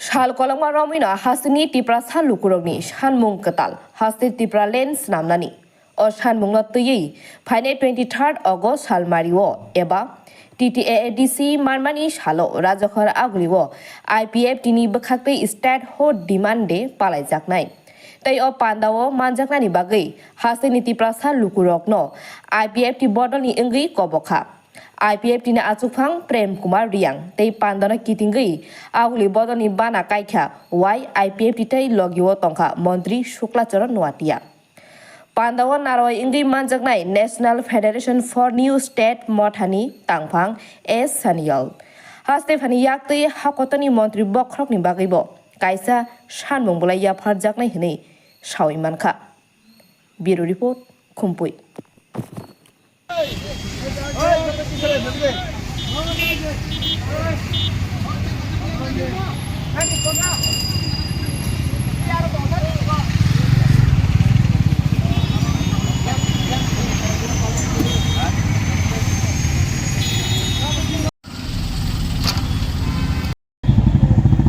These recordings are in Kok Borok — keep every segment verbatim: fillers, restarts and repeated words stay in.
Sal kolokma romwino hasteni Tiprasa lukurokni sanmung kwtal haste Tipraland swnamnani. O sanmungno twiwi phainai twenty third August salmario eba T T A A D C manmani salo Rajakhor Agulio I P F T ni bwkhaktwi Statehood Demand Day palaijaknai. Tei o pandao manjaknani bagwi hasteni Tiprasa lukurokno I P F T bodolni wngwi kobokha. I P F T ni achukphang Prem Kumar Riang tei pandano kitingwi Aguli bodolni bana kaikha Y I P F T tei logio tongkha Montri Shukla Charan Noatia. Pandao narwai wngwi manjaknai National Federation for New State Mothani tangphang S Sanyal. Haste phani yaktwi hakotoni montri bokhorokni bagwibo kaisa sanmung bolai yapharjaknai hwnwi sawi mankha. Bureau Report, Khumpui.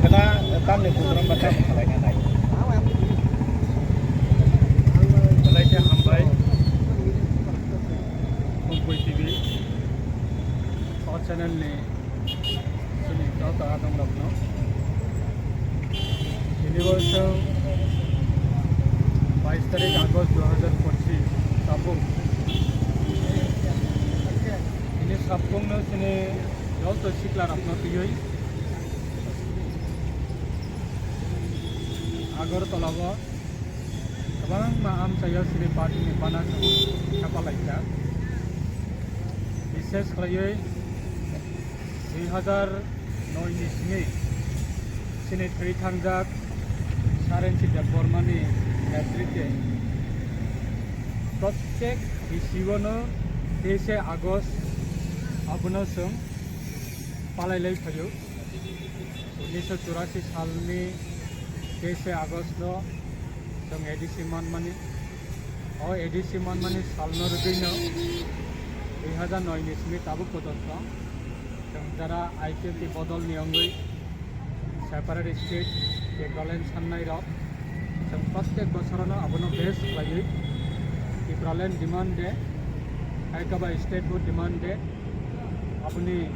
Kena, eh, tamni program ba tam khalai na nai. Belai khe hambai. Khumpui T V. O channel ni chini joto adong rokno. Tini bo chwng bais tarik August dui hajar pochis tabuk. Tini sabkung no chini joto sikla rokno twiwi Agartala o kwbangma amchaio chini party ni bana chwng thepalaikha. Bishesh khlaiwi dui hajar noi ni simi chini thwi thangjak Sarensi Debbarma ni netritwe prottek bisi o no teise August abono chwng palailai phaio. Unnish churasi salni teise August no chwng A D C manmani, o A D C manmani salno rwgwino dui hajar noi ni simi tabuk pojonto chwng jara I P F T bodolni wngwi separate state, Tipraland sannairok chwng prottek bosorono abono base khlaiwi Tipraland demand day, hai khe ba statehood demand day, aboni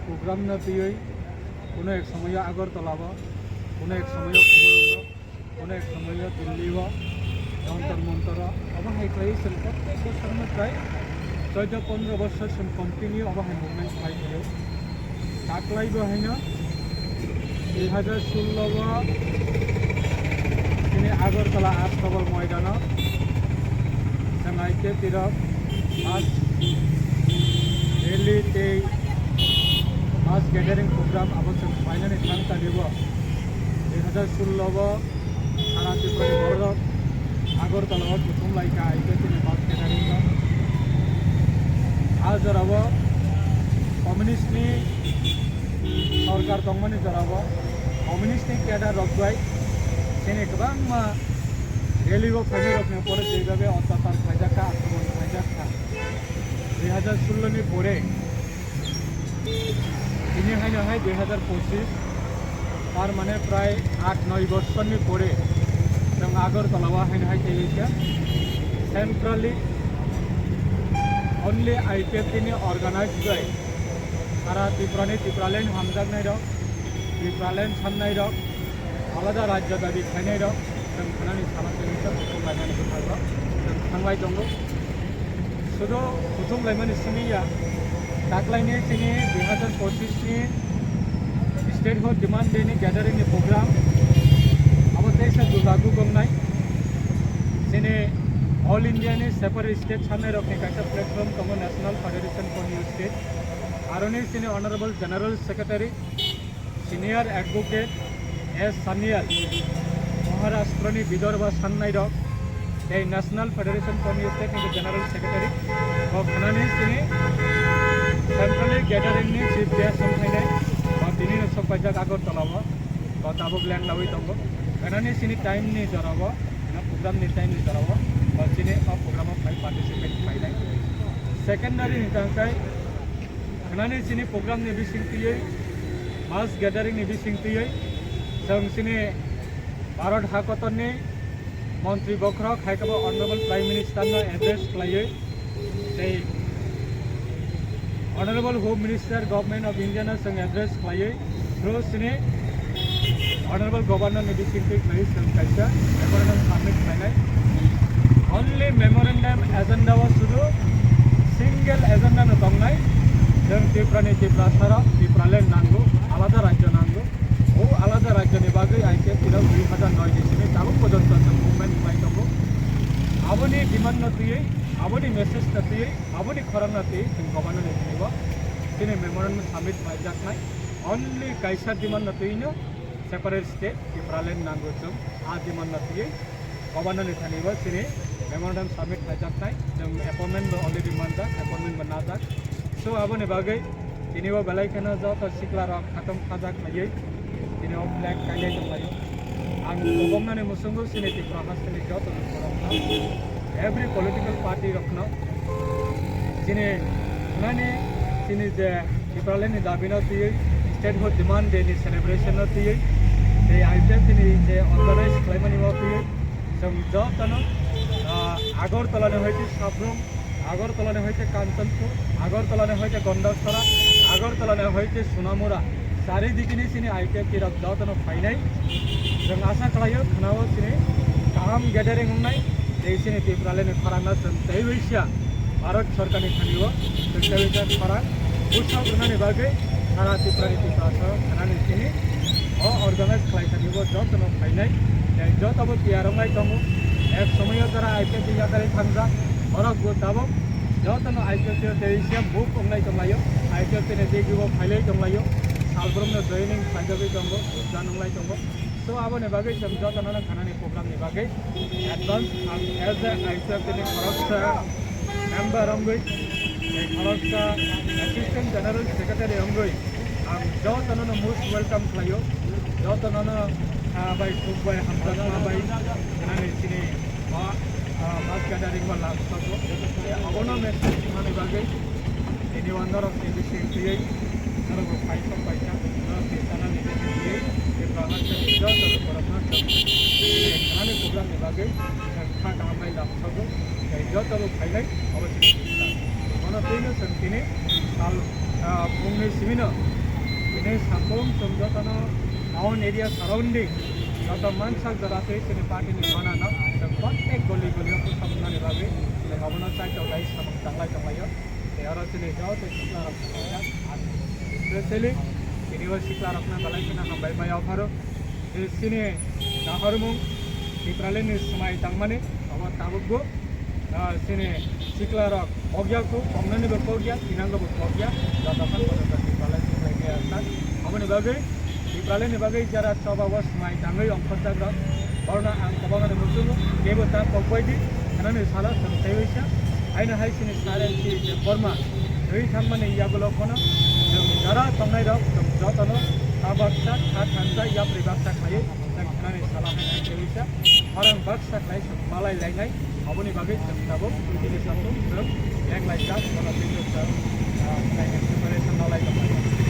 program no twiwi kuno ek somoyo Agartala o, kuno ek somoyo Khumulwng o, kuno ek somoyo Delhi o, Jantar Mantar o, obo hai khlaiwi chwng prottek bosor no prai choido pondro bosor chwng continue obo hai movement khlai phaio. Taklai bo haino dui hajar sullo o chini Agartala Astabal moidano chwng I P F T rok mass rally tei mass gathering program abo chwng khlainani thang talibo dui hajar sullo o Sara Tripura ni bororok Agartala o kuthum lai kha I P F T ni bus catering rok. A jora o communist ni sorkar tongmani jora o communist ni cadre rok bai chini kwbangma rally o phainai rok ni upor jeibabe otyachar khlaijak kha, akromon khlaijak kha. Dui hajar sullo ni pore Tini haino hai dui hajar pochis, tar mane prai aat noi bochorni pore chwng Agartala o haino hai tei kha centrally only I P F T ni organized bai sara Tripura ni Tipraland hamjaknai rok, Tipraland sannai rok, alada rajya dabi khlainai rok chwng khanani salo tei kisa kuthum lainani bwkhago chwng thanglai tongo. Sudu kuthum laimani simi ya, taklaini chini dui hajar pochis ni Statehood Demand Day ni gathering ni program abo teisa July o gongnai. Chini All India ni separate state sanai rok ni kaisa platform tongo National Federation for New State. Aroni chini Honorable General Secretary Senior Advocate S Sanyal, Maharashtra ni Vidarbha sannai rok tei National Federation for New State ni General Secretary, bo khanani chini centrally gathering ni chief guest wng phainai, bo tini no sok paijak Agartala o, bo tabuk leng lawi tongo. Khanani chini time ni jora o, na program ni time ni jora o, bo chini o program o phai participate khlainai. Secondary hwnkha khe Khnani chini program ni bising twiwi, mass gathering ni bising twiwi, chwng chini Bharat hakotor ni montri bokhorok hai khe bo Honorable Prime Minister no address khlaiwi tei Honorable Home Minister, Government of India no chwng address khlaiwi through chini Honorable Governor ni bising twi khlaiwi chwng kaisa memorandum submit khlainai. Only memorandum agenda o sudu single agenda no tongnai, chwng Tripura ni Tiprasa rok Tipraland nango, alada rajyo nango. O alada rajyo ni bagwi I P F T rok dui hazar noi ni simi tabuk porjonto chwng movement khlai tongo. Aboni demand no twiwi, aboni message no twiwi, aboni khorang no twiwi chwng Governor ni thani o chini memorandum submit khlaijaknai. Only kaisa demand no twiwi no separate state Tipraland nango chwng, a demand no twiwi Governor ni thani o chini memorandum submit khaijaknai. Chwng appointment bo already manjak, appointment bo najak. So aboni bagwi tini o belai kheno joto sikla rok khatung khajak khaiwi tini o flag kailai tonglaio. Ang koboknani muchungo chini Tripura hasteni joto borokno, every political party rokno chini nani chini je Tipraland ni dabi no twiwi, Statehood Demand Day ni celebration no twiwi, tei I P F T ni je organize khlaimani o twiwi, chwng jotono, ah, Agartala ni hoite Sabrum, Agartala ni hoite Kanchanpur, Agartala ni hoite Gondasara, Agartala ni hoite Sonamura, charidikini chini I P F T rok jotono phainai. Chwng asa khlaio, khwnao chini kaham gathering wngnai, tei chini Tipraland ni khorang no chwng tei waisa Bharat Sorkar ni thani o chwng tei waisa khorang bwswk rwnani bagwi sara Tripura ni Tiprasa rok khanani chini o organize khlai thani o jotono phainai, tei joto bo tiyar wngnai tongo. Ek somoyo jara I P F T yakarwi thangjak, borok bo tabuk jotono I P F T o tei waisa move wngnai tonglaio, I P F T ni digi o phailai tonglaio, salbrumno joining khlaijagwi tongo, join wnglai tongo. So aboni bagwi chwng jotono khanani program ni bagwi advance ang as a I P F T ni khoroksa member wngwi tei khoroksa assistant general secretary wngwi ang jotono most welcome khlaio. Jotono, ah, bai khuk bai hamjakma bai khanani chini o, ah, mass gathering o lam sogo. Abono message manwi bagwi tini o norok ni bising twiwi norok bo paisok paisa norok ni channel ni bising twiwi Tripura hasteni joto borokno chwng ani program ni bagwi chwng kha kaham bai lam sogo. Tei joto bo phainai abo chini Tripura. Bono twino chwng tini sal, ah, bumni simino tini sampung chwng jotono town area surrounding joto mansak jora tei chini party ni banano chwng protek goli goli o bwskangnani bagwi chwng abono chaito bai samung tanglai tonglaio. Tei oro chini joto sikla rok thanglaijak, ang specially tini o sikla rokno belai kheno hambai mai opharo. Je chini nahormung Tipraland ni swmai tangmani abo tabuk bo, ah, chini sikla rok kokya ku, koknani bo kokya, tinango bo kokya, joto khan bono Tipraland ni khlai khe sak. Aboni bagwi Tipraland ni bagwi jara choba o swmai tangwi ongkhorjak rok, borno ang kwbangma ni muchungo, kebo ta kokbai di, khanani salo chwng tei waisa. Aino hai chini sare si je Borma, twi thangmani yagulo phano chwng jara tongnai rok chwng jotono ta baksa, ta thansa, yapri baksa khlaiwi chwng khanani salo hai hai tei waisa. Orang baksa khlai chwng malai lainai, aboni bagwi chwng tabuk bini satung chwng leng laijak, bono tei chwng, ah, khlai preparation malai tongmani.